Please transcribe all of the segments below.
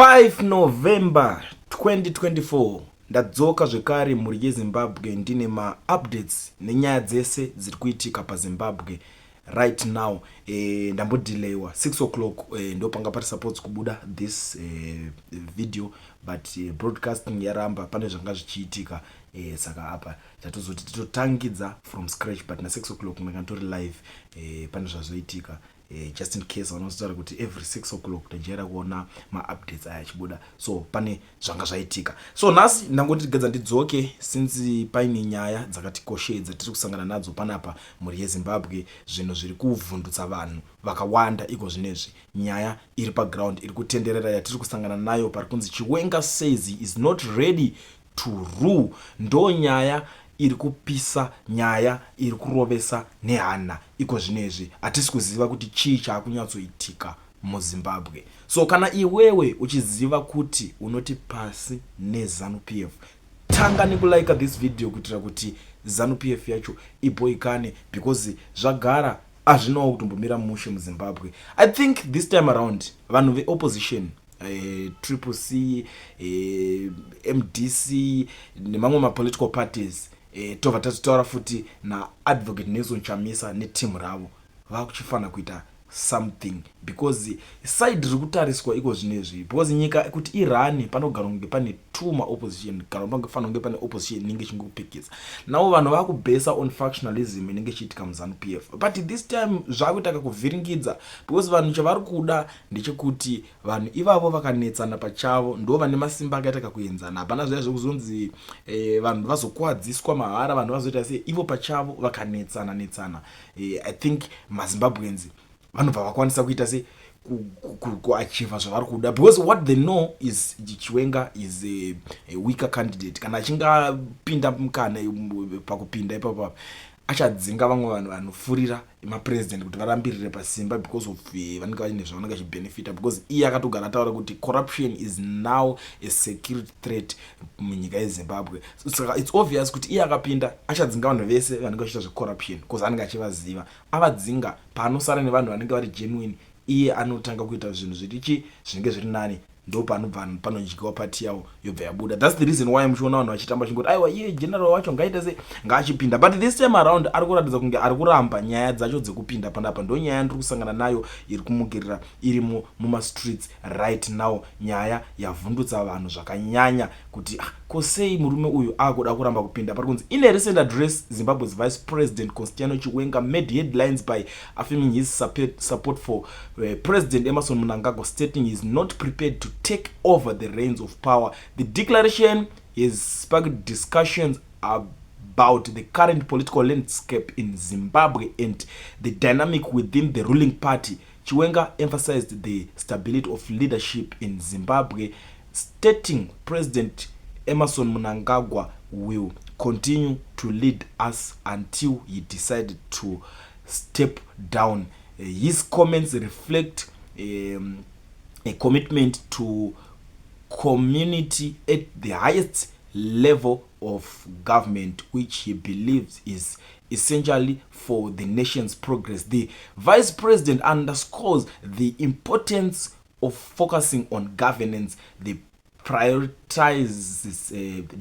5 November 2024. Ndadzoka zvekare, mhuri yeZimbabwe, ndine maupdates nenyaya dzese dziri kuitika paZimbabwe right now. Ndambodelayiwa 6 o'clock, ndo panga pari supposed kubuda this video, but broadcasting yaramba, pane zvanga zvichiitika. Saka apa tatozoti titotangidza from scratch, but na6 o'clock ndanga nditori live. Pane zvazoitika. Just in case vanozotaura kuti every 6 o'clock tajaira kuona maupdates aya achibuda, so pane zvanga zvaitika. So nhasi ndangoti gadza ndidzoke since paine nyaya dzakati koshei dzatiri kusangana nadzo panapa, mhuri yeZimbabwe. Zvinhu zviri kuvhundutsa vanhu vakawanda iko zvinezvi, nyaya iri paground iri kutenderera yatiri kusangana nayo, pari kunzi Chiwenga says he is not ready to rule. Ndo nyaya iri kupisa, nyaya iri kurovesa nehana iko zvinezvi. Hatisi kuziva kuti chii chaakunyatsoitika muZimbabwe. So kana iwewe uchiziva kuti unoti pasi neZANU PF, tanga nekulika this video kuitira kuti ZANU PF yacho ibhoikane, because zvagara hazvinawo kutombomira mushe muZimbabwe. I think this time around vanhu veopposition, Triple C, MDC nemamwe mapolitical parties, tobva tatotaura futi naAdvocate Nelson Chamisa netimu ravo, vakuchifanira kuita something, because side riri kutariswa iko zvinezvi, because nyika kuti irani panogara kunge pane two maopposition, kana panofanira kunge pane opposition inenge ichingopikisa. Navo vanhu vakubhesa on factionalism inenge ichiitika muZANU PF, but this time zvakuita kakuvhiringidza, because vanhu chavari kuda ndechekuti vanhu ivavo vakanetsana pachavo, ndo vane masimba akaita kakuenzana. Hapana zviya zvekuzonzi vanhu vazokuwadziswa mahara, vanhu vazoita sei. Ivo pachavo vakanetsana netsana, I think maZimbabweans vanobva vakwanisa kuita sei, kuachieva zvavari kuda, because what they know is Chiwenga is a weaker candidate. Kana achinge apinda mukana pakupinda ipapo, achadzinga vamwe vanhu vanofurira mapresident kuti varambirire pasimba, because of vanenge vaine zvavanenge vachibenefita, because iye akatogara ataura kuti corruption is now a security threat munyika yeZimbabwe. Saka it's obvious kuti iye akapinda achadzinga vanhu vese vanenge vachiita zvecorruption, because anenge achivaziva. Avadzinga, paanosara nevanhu vanenge vari genuine, iye anotanga kuita zvinhu zvirichi zvinenge zviri nani. Ndo panobva panodyiwa pati yavo yobva yabuda. That's the reason why muchiona vanhu vachitamba chingoti, "Aiwa, iye general wacho ngaite se ngaachipinda." But this time around ari kuratidza kunge ari kuramba nyaya dzacho dzekupinda panapa. Ndo nyaya ndiri kusangana nayo iri kumukirira irimo mumastreets right now, nyaya yavhundutsa vanhu zvakanyanya kuti, ah, ko sei murume uyu akuda kuramba kupinda? Pari kunzi, in a recent address, Zimbabwe's Vice President Constantino Chiwenga made headlines by affirming his support for President Emmerson Mnangagwa, stating he is not prepared to take over the reins of power. The declaration has sparked discussions about the current political landscape in Zimbabwe and the dynamic within the ruling party. Chiwenga emphasized the stability of leadership in Zimbabwe, stating, "President Emmerson Mnangagwa will continue to lead us until he decided to step down." His comments reflect a commitment to continuity at the highest level of government, which he believes is essentially for the nation's progress. The vice president underscores the importance of focusing on governance, the prioritizes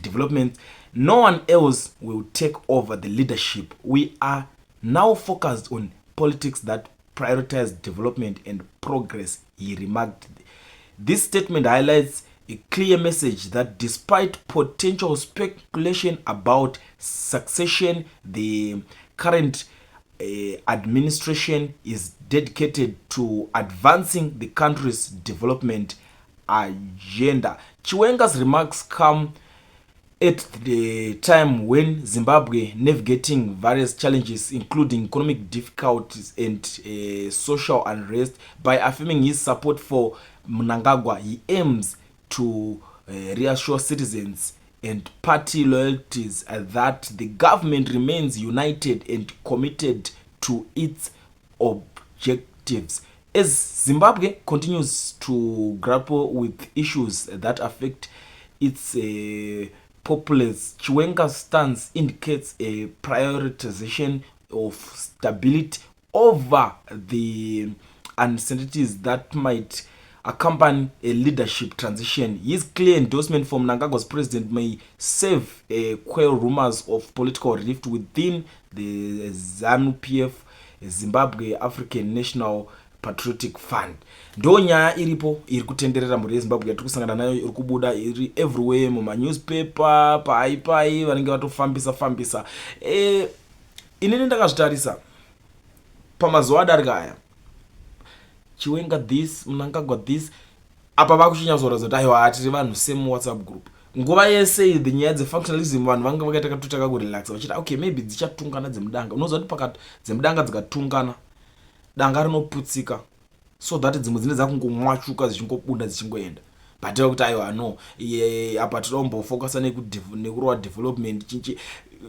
development. "No one else will take over the leadership. We are now focused on politics that prioritize development and progress," he remarked. This statement highlights a clear message that despite potential speculation about succession, the current administration is dedicated to advancing the country's development agenda. Chiwenga's remarks come at the time when Zimbabwe navigating various challenges, including economic difficulties and social unrest. By affirming his support for Mnangagwa, he aims to reassure citizens and party loyalties that the government remains united and committed to its objectives. As Zimbabwe continues to grapple with issues that affect its populace, Chiwenga's stance indicates a prioritization of stability over the uncertainties that might accompany a leadership transition. His clear endorsement for Mnangagwa's president may serve quell rumors of political rift within the ZANU PF, Zimbabwe African National Patriotic Fund. Ndo nyaya iripo iri kutenderera mhuri yeZimbabwe yatiri kusangana nayo, iri kubuda iri everywhere mumanewspaper, pai pai vanenge vatofambisa fambisa. Inini ndakazvitarisa pamazuva adarika aya, Chiwenga this, Mnangagwa this, apa vakuchinyatsoratidza kuti aiwa, tiri vanhu same WhatsApp group nguva yese. The nyaya dzefactionalism, vanhu vanga vakaita katotaka kurelaxa vachiti okay, maybe dzichatungana dzemudanga. Unoziva kuti pakati dzemudanga dzikatungana, danga rinoputsika, so that dzimwe dzine dzakungomwachuka, dzichingobuda, dzichingoenda. But kuti aiwa, no, apa toda kumbofocusa nekurova development chinchi.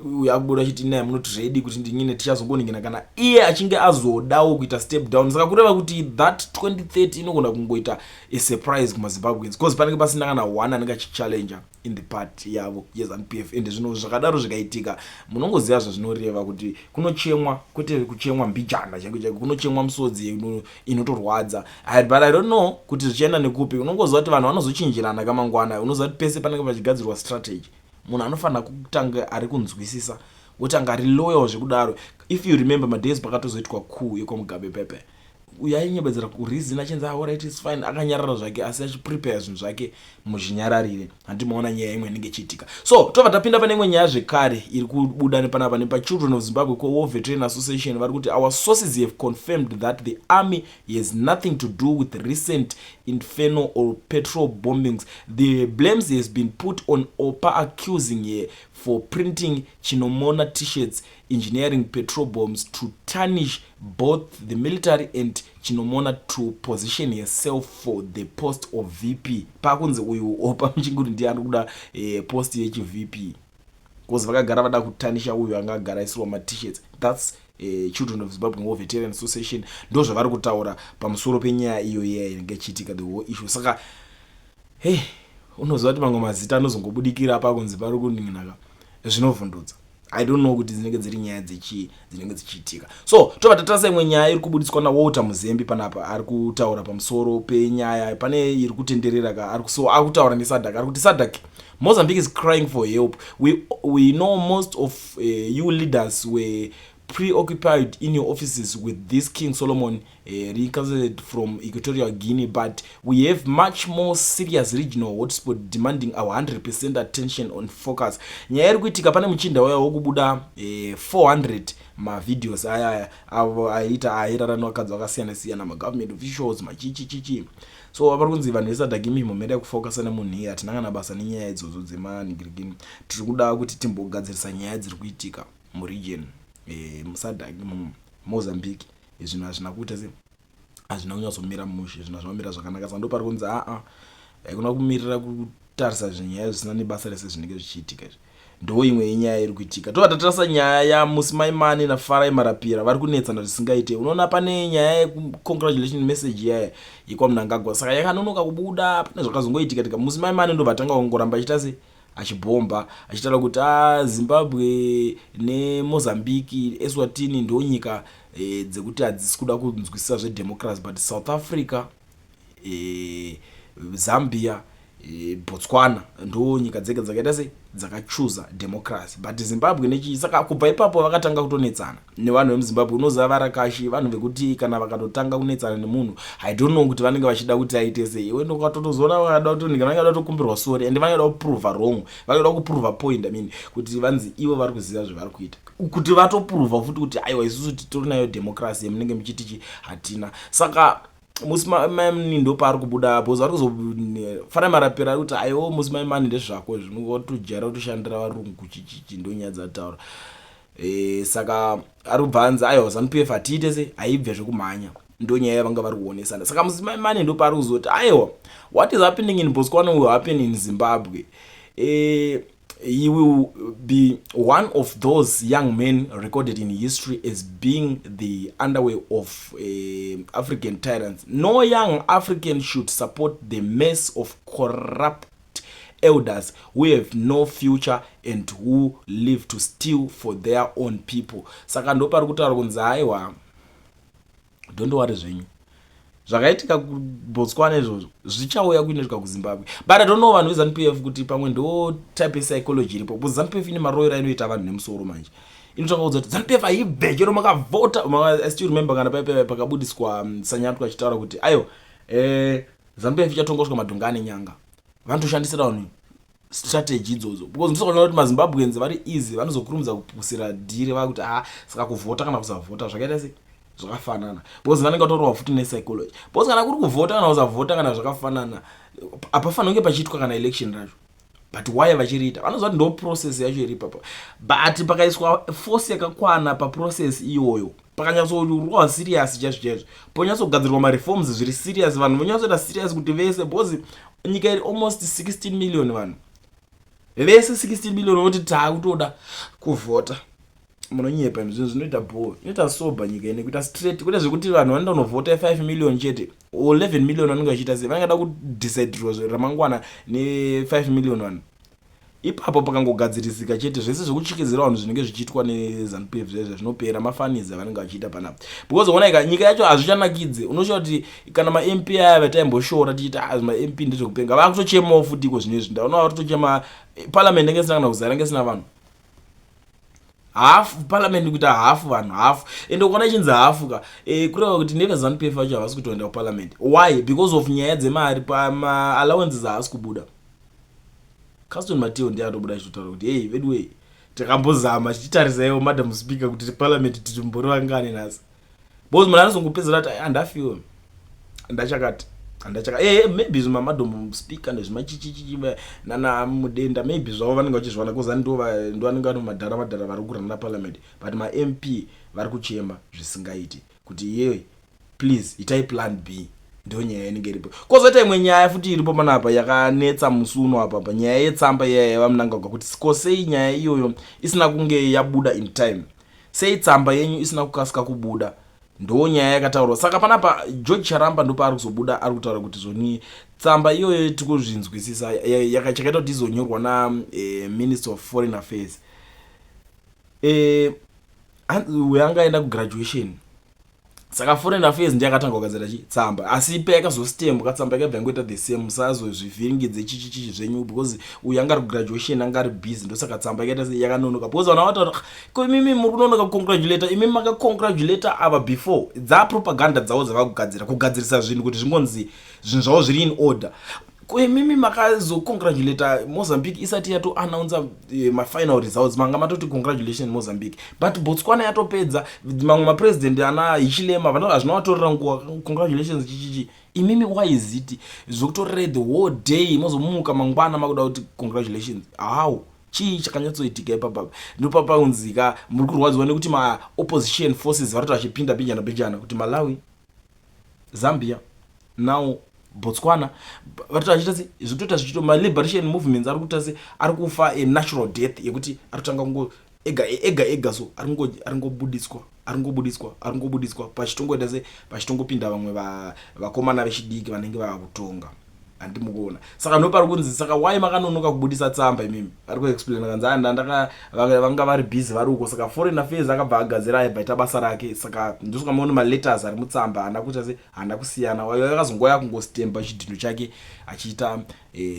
Uyo akubuda achiti naye munoti ready kuti ndinyine tichazongoningina kana iye achinge azodawo kuita step down. Saka kureva kuti that 2030 inogona kungoita a surprise kumaZimbabweans, because panenge pasina kana one anenge achichallenger in the party yavo yeZANU PF. Ende zvinhu zvakadaro zvikaitika, munongoziva zvazvinoreva, kuti kunochemwa, kwete kuchemwa mbijana chaiko chaiko, kunochemwa musodzi inotorwadza. But I don't know kuti zvichaenda nekupi. Unongoziva kuti vanhu vanozochinjirana kamangwana. Unoziva kuti pese panenge pachigadzirwa strategy, munhu anofanira kutanga ari kunzwisisa, wotanga ari loyal zvekudaro. If you remember madays pakatozoitwa coup yekwaMugabe pepe, uyo ainyebedzera kureason achinzi, "Alright, it's fine," akanyarara zvake asi achiprepare zvinhu zvake muzvinyararire. Handimaona nyaya imwe inenge ichiitika. So tobva tapinda pane imwe nyaya zvekare iri kubuda nepanapa nepaChildren of Zimbabwe War Veteran Association. Vari kuti our sources have confirmed that the army has nothing to do with recent inferno or petrol bombings. The blames has been put on Oppah, accusing her for printing Chinomona T-shirts, engineering petrol bombs to tarnish both the military and Chinomona to position herself for the post of VP. Pakunzi uyu Oppah Muchinguri ndiye ari kuda post yechiVP, because vakagara vada kutarnisha uyu anga agara aisirwa maT-shirts. That's Children of Zimbabwe War Veteran Association, ndo zvavari kutaura pamusoro penyaya iyo iya inenge ichiitika, the whole issue. Saka hei, unoziva kuti mamwe mazita anozongobudikira pakunzi pari kuninginaka, zvinovhundutsa. I don't know kuti dzinenge dziri nyaya dzechii dzinenge dzichiitika. So tobva tatarisa imwe nyaya iri kubudiswa naWalter Muzembi panapa. Ari kutaura pamusoro penyaya pane iri kutenderera ka. So ari kutaura neSADC. Ari kuti SADC, Mozambique is crying for help. We know most of you leaders were preoccupied in your offices with this King Solomon reincarnated from Equatorial Guinea, but we have much more serious regional hotspot demanding our 100% attention on focus. Nyaya iri kuitika, pane muchinda waya wokubuda 400 mavideos aya avo aiita airara nevakadzi vakasiyana siyana, magovernment officials, machichi chichi. So vari kunzi vanhu veSADC, mimhomera yekufocusa nemunhu iye, hatina kana basa nenyaya idzodzo dzemanhingirikini. Tiri kuda kuti timbogadzirisa nyaya dziri kuitika muregion, muSADC, muMozambique. Zvinhu hazvina kuita se hazvina kunyatsomira mushe, zvinhu hazvina zvakanaka. Saka ndo pari kunzi aa, haikuna kumirira kutarisa zvinyaya zvisina nebasa rese zvinenge zvichiitika izvi. Ndo imwe yenyaya iri kuitika. Tobva tatarisa nyaya yaMmusi Maimane naFarai Marapira, vari kunetsana zvisingaite. Unoona pane nyaya yecongratulation message yaya yekwaMnangagwa, saka yakanonoka kubuda, pane zvakazongoitika tika. Mmusi Maimane ndobva tanga kungoramba achiita se achibhomba, achitaura kuti a Zimbabwe neMozambique, Eswatini ndo nyika dzekuti hadzisi kuda kunzwisisa zvedemocracy, but South Africa, Zambia, Botswana ndo nyika dzega dzakaita sei, dzakachuza democracy, but Zimbabwe nechii. Saka kubva ipapo vakatanga kutonetsana nevanhu vemuZimbabwe. Unoziva varakashi, vanhu vekuti kana vakatotanga kunetsana nemunhu, I don't know kuti vanenge vachida kuti aite sei. Iwe ndokatotozoona vakada kutonika, vanenge vada kutokumbirwa sorry, and vanenge vada kuprova wrong, vanenge vada kuprova point, I mean, kuti vanzi ivo vari kuziva zvavari kuita, kuti vatoprova futi kuti aiwa, isusu titori nayo democracy yamunenge muchitichi hatina. Saka Mmusi Maimane ndo paari kubuda, because vari kuzofanira Marapira ari kuti aiwo, Mmusi Maimane, ndezvako zvinotojaira kutoshandira varungu, chichichi, ndo nyaya dzataura. Saka ari kubva anzi aiwa, ZANU PF hatiite se haibve zvekumhanya. Ndo nyaya yavanga vari kuonesana. Saka Mmusi Maimane ndo paari kuzoti aiwa, what is happening in Botswana will happen in Zimbabwe. He will be one of those young men recorded in history as being the underwear of African tyrants. No young African should support the mess of corrupt elders who have no future and who live to steal for their own people. Saka ndo pari kutaura kunzi aiwa, don't worry zvenyu. Zvakaitika kuBotswana izvozvo zvichauya kuinoitika kuZimbabwe, but I don't know vanhu veZANU PF kuti pamwe ndo type yepsychology iripo, because ZANU PF ine maroyero ainoita vanhu nemusoro. Manje inotanga kuudza kuti ZANU PF haibve chero makavhota. I still remember kana paipe pakabudiswa Sanyatwe achitaura kuti ayo ZANU PF ichatongoswa madhonga ane nyanga. Vanotoshandisira vanhu strategy idzodzo, because ndosakaona kuti maZimbabweans vari easy, vanozokurumidza kupusira dhiri vakuti, "Ah, saka kuvhota kana kusavhota zvakaita sei? Zvakafanana," because vanenge vatorwa futi nepsychology. Because kana kuri kuvhota kana kusavhota kana zvakafanana, hapafanira kunge pachiitwa kana election racho, but why vachiriita? Vanoziva kuti ndo process yacho iri ipapa. But pakaiswa force yakakwana paprocess iyoyo, pakanyatsorwa serious chaizvo chaizvo, ponyatsogadzirwa mareforms zviri serious, vanhu vonyatsoita serious kuti vese, because nyika iri almost 16 million, vanhu vese 16 million voti taakutoda kuvhota, munonyepa. Zvinhu zvinoita bho, inoita soba nyika ine kuita straight, kwete zvekuti vanhu vanoenda kunovhota 5 million chete, 11 million vanenge vachiita sei? Vanenge da kudecidirwa ramangwana ne5 million vanhu. Ipapo pakangogadzirisika chete, zvese zvekuchikidzira vanhu zvinenge zvichiitwa neZANU PF zvezvo zvinopera. Mafanizi avanenge vachiita panapa, because onaika nyika yacho hazvichanakidze. Unoshuva kuti kana maMP aya vataimboshora tichiiti, "Ah, maMP ndezvekupenga," vakutochemawo futi iko zvinezvi. Ndaona varitochema, parliament inge isina kana kuzara, inge isina vanhu, hafu parliament kuita hafu vanhu, hafu. Ende ukaona ichinzi hafu ka, kureva kuti neveZANU PF vacho havasi kutoenda kuparliament. Why? Because of nyaya dzemari, pamaallowances haasi kubuda. Caston Matewu ndiye atobuda achitotaura kuti, "Hey, anyway, takambozama tichitarisaiwo, Madam Speaker, kuti parliament titimbori vangani nhasi," because munhu anozongopedzera kuti handafiwe, ndachakati handachaka maybe zvimamadam Speaker nezvimachichichi nana Mudenda, maybe zvavo vanenge vachizviwana, because ndo vanenge vari madhara madhara vari kurana parliament. But maMP vari kuchema zvisingaiti kuti iyewe, please itai plan B. Ndo nyaya inenge iripo. Kwozoita imwe nyaya futi iripo panapa yakanetsa musi uno apa, panyaya yetsamba iya yavaMnangagwa, kuti ko sei nyaya iyoyo isina kunge yabuda in time? Sei tsamba yenyu isina kukasika kubuda? Ndo nyaya yakataurwa. Saka panapa George Charamba ndopaari kuzobuda ari kutaura kuti zvoni tsamba iyoyo tikuzvinzwisisa, chakaita kuti izonyorwa naminister of Foreign Affairs, uyo anga aenda kugraduation. Saka Foreign Affairs ndiye akatanga kugadzira chi tsamba, asi payakazostembwa tsamba yakabva yangoita the same. Musazozvivhiringidze chichichichi zvenyu, because uyu anga ari kugraduation, anga ari busy, ndosaka tsamba yakaita yakanonoka, because vanhu vataura, "Ko imimi muri kunonoka kucongratulata, imimi makacongratulata ava before." Dzapropaganda dzavo dzavakugadzira, kugadzirisa zvinhu kuti zvingonzi zvinhu zvavo zviri in order. Ko imimi makazocongratulata Mozambique isati yatoannounsa mafinal results, manga matoti congratulation Mozambique, but Botswana yatopedza, mamwe mapresident ana Hichilema hazvina vatorera nguva, congratulations chichichi. Imimi why is it zvokutorere the whole day, mozomuka mangwana makuda kuti congratulations? How? Chii chakanyatsoitika ipapapa? Ndopapaunzika muri kurwadziwa nekuti maopposition forces vari kuti vachipinda bijana bijana, kuti Malawi, Zambia, now Botswana, vari vachiita se zvikutoita zvichito maliberation movements ari kuita se ari kufa a natural death, yekuti ari kutanga kungo ega ega ega, so ari ngobudiswa, ari ngobudiswa, ari ngobudiswa, pachitongoita se pachitongopinda vamwe vakomana vechidiki vanenge vava kutonga. Handimukuona? Saka ndopari kunzi, saka why makanonoka kubudisa tsamba imimi? Vari kuexplaina kanzi andandaka vanga vari busy vari uko, saka Foreign Affairs akabva agadzira, aibva aita basa rake. Saka ndosvika maona maletters ari mutsamba haana kuita se haana kusiyana, akazongoya kungostemba chidhino chake achiita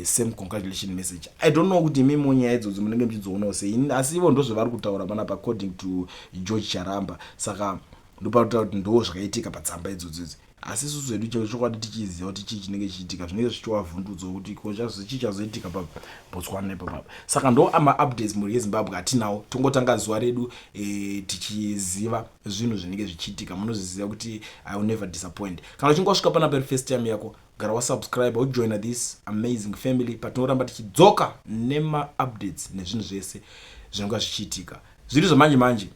same congratulation message. I don't know kuti imimi nyaya idzodzo munenge muchidzionawo sei, asi ivo ndozvavari kutaura panapa according to George Charamba. Saka ndopari kuti ndo zvakaitika patsamba idzodzo idzi. Asi isusu zvedu chokwadi tichiziva kuti chii chinenge chichiitika, zvinenge zvichiwavhundudzawo kuti chii chazoitika paBotswana ipapapa. Saka ndo maupdates, mhuri yeZimbabwe, hatinawo. Tongotanga zuva redu tichiziva zvinhu zvinenge zvichiitika. Munozviziva kuti I will never disappoint. Kana uchinge wasvika panapa iri first time yako, gara wasubscribe, ujoina this amazing family, patinoramba tichidzoka nemaupdates nezvinhu zvese zvinonga zvichiitika zviri zvamanje manje.